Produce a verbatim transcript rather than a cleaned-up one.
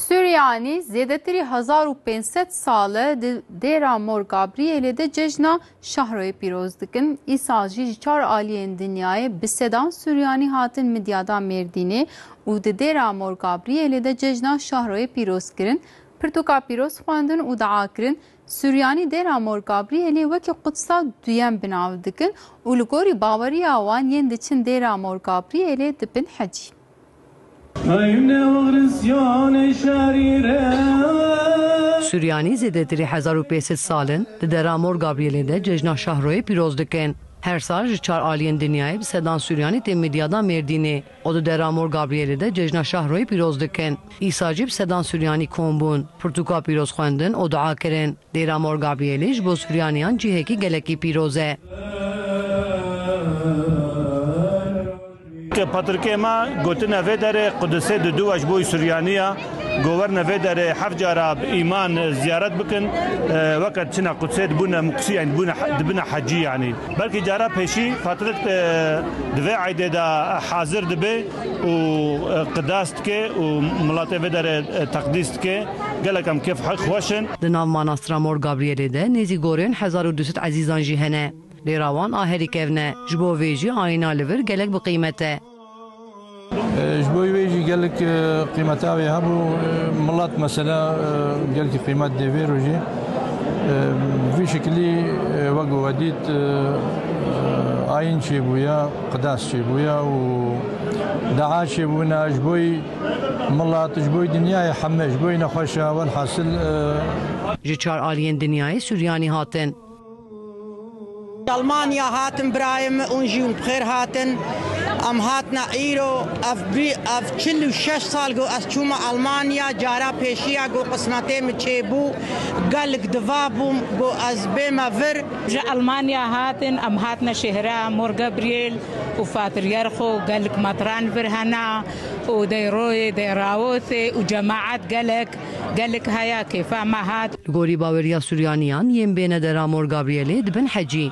Suryanî zêdetirî hezar û pênc sed sal e di Dêra Mor Gabriyelê de cejna Şahroyê pîroz dikin. Îsal jî ji çar aliyên dinyayê bi sedan Suryanî hatin Midyada Mêrdînê û di Dêra Mor Gabriyelê de cejna Şahroyê pîroz kirin, pirtûka pîroz xwendin û dua kirin. Suryanî Dêra Mor Gabriyelê wekî Qudsa duyem bi nav dikin û li gorî baweriya wan yên diçin Dêra Mor Gabriyelê dibin hecî. Suryanî zêdetirî hezar û pênc sed sal in di Dêra Mor Gabriyelê de cejna Şahroyê pîroz dikin. Her sal ji çar aliyên dinyayê bi sedan Suryanî tên Midyada Mêrdînê û di Dêra Mor Gabriyelê de cejna Şahroyê pîroz dikin. Îsal jî bi sedan Suryanî kom bûn, pirtûka pîroz xwendin û dua kirin. Dêra Mor Gabriyelê ji bo Suryaniyan cihekî gelekî pîroz e. Patrikê me gotine vê derê Qudusê didu ji bo Suryaniya, go werine vê derê heft cara bi îman ziyaret bikin, e, weke çina Qudsê dibûne muqsî, yani dibûne he-, dibine hecî yani. Belkî cara pêşî Patrik, e, di vê eydê de hazir dibe û, e, qidas dike û miletê vê derê, e, teqdîs dike. Gelek em kêf xweş in. Di nav manastira Mor Gabriyelê de nêzî gorên hezar û du sed ezîzan jî hene. Lê ra wan a herî kevn e. Ji bo vê jî ayîna li vir gelek bi qîmet e. E, ji bo wê jî gelek, e, qîmeta wê hebû, e, milet mesela, e, gelkî qîmet dê vê rojê. E, vî şekilî, e, wek we dît, e, e, ayîn çêbûye, qidas çêbûye û dua çêbûne ji bo milet, ji bo dinyayê heme, ji bo nexweşa, welhasil, e, Ji çar aliyên dinyayê Suryanî hatin. Almanya hatin birayê min, hûn jî hûn bi xêr hatin. Em hatine îro, ev bî-, ev çil û şeş sal go ez çûme Almanya, cara pêşiya go qismetê min çêbû, gelek diva bûm, go ez bême vir. Ji Almanya hatin, em hatine şehra Mor Gabriel û Patriyarxo, gelek metran vir hene û dey royê, dey rawotê û cemaet gelek, gelek heye, kêfa me hat. Li gorî baweriya Suryaniyan yên bêne Dêra Mor Gabriyelê dibin hecî.